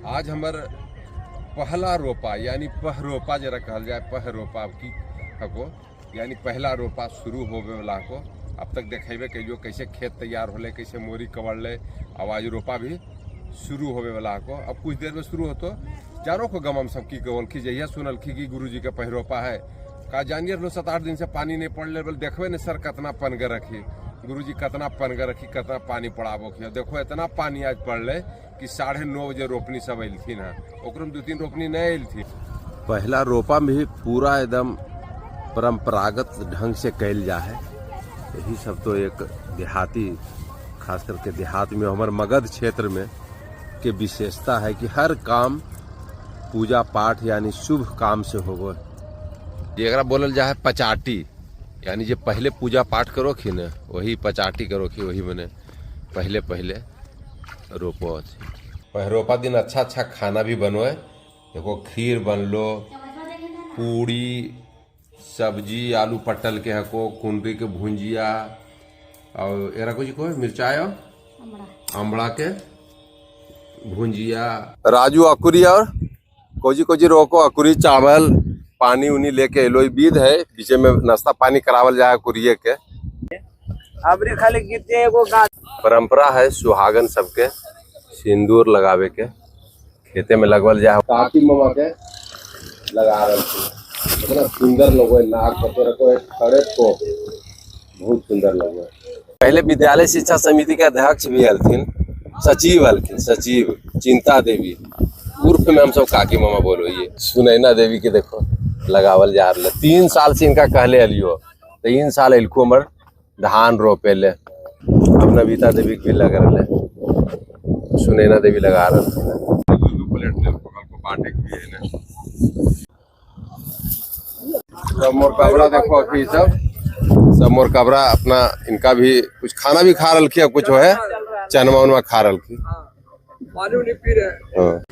आज हमर पहला रोपा यानी पहरोपा जरा कहल जाए, पहरोपा की हको, यानी पहला रोपा शुरू होवे वाला को। अब तक देखेबे कहियो कैसे खेत तैयार होले, कैसे मोरी कबड़ले, अब आज रोपा भी शुरू होवे वाला को। अब कुछ देर में शुरू होतो। जानो को गमम सब की गोल की जहिया सुनल की गुरुजी के पहरोपा है का जानिए लो 7-8 दिन से पानी नहीं पड़ले, बोले देखबे ने सर कतना पनगर रखी गुरुजी, कतना पनगर रखी, कतना पानी पड़ाबो की। देखो इतना पानी आज पड़ले कि 9:30 बजे रोपनी सब अयलथिन है, ओकरो में 2-3 रोपनी नहीं अयलथिन। पहला रोपा में भी पूरा एकदम परंपरागत ढंग से कैल जा है। यही सब तो एक देहाती, खास करके देहात में हमारे मगध क्षेत्र में के विशेषता है कि हर काम पूजा पाठ यानी शुभ काम से होवो। एकरा बोलल जा है पचाटी, यानी जो पहले पूजा पाठ करो खी न वही पचाटी करो खी, वही मने पहले पहले रोपो। पहरोपा दिन अच्छा अच्छा खाना भी बनो है। देखो खीर बनलो, पूड़ी, सब्जी, आलू पटल के हको, कुंडरी के भुंजिया, और एरा कुछ को मिर्चाई और अमड़ा के भुंजिया। राजू अकुरी और कोजी कोजी रोको अकुरी चावल पानी उनी लेके एलो। विध है बीचे में नाश्ता पानी करावल जाए अकुरिये के। अबरी खाली गिरते एगो गाछ। परंपरा है सुहागन सबके सिंदूर लगावे के, खेते में लगवल जाए। काकी मामा के लगा रहे थे, इतना सुंदर लगो है, नाक पतो रखो है खड़े तो बहुत सुंदर लगो है। पहले विद्यालय शिक्षा समिति के अध्यक्ष भी हलथिन, सचिव हलथिन, सचिव चिंता देवी उर्फ में हम सब काकी मामा बोलो। ये सुनैना देवी के देखो लगावल जा रहा है। 3 साल से इनका कहले अलियो, 3 साल अलको हमर धान रोपे ले। अब नविता देवी के भी लग रहा है, सुनैना देवी लगा रहा है। दो प्लेट ले पकड़ को बांटे के भी है ना। सब मोर कबरा देखो अभी सब मोर कबरा अपना इनका भी कुछ खाना भी खा रहा है, कुछ है चनवा उनवा खा रहा है, पानी उनी पी रहे। हाँ।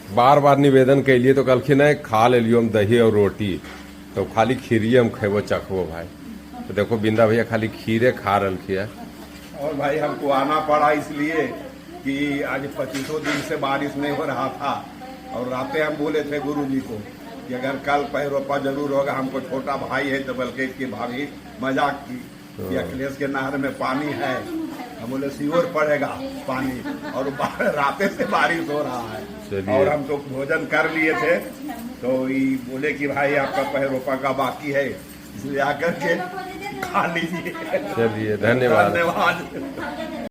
बार बार निवेदन के लिए तो कहलखिन नहीं खा ले लियो हम दही और रोटी, तो खाली खीरिए हम खेबो चखबो भाई। तो देखो बिंदा भैया खाली खीरे खा रहा है। और भाई हमको आना पड़ा इसलिए कि आज 25 दिन से बारिश नहीं हो रहा था, और रातें हम बोले थे गुरुजी को कि अगर कल पहरोपा जरूर होगा, हमको छोटा भाई है तो बल्कि इसकी भाभी मजाक की कि अखिलेश के नहर में पानी है, हम बोले सियोर पड़ेगा पानी, और रातें से बारिश हो रहा है। और हम तो भोजन कर लिए थे, तो ये बोले कि भाई आपका पहरोपा का बाकी है, इसलिए आकर के खा लीजिए। चलिए धन्यवाद। धन्यवाद।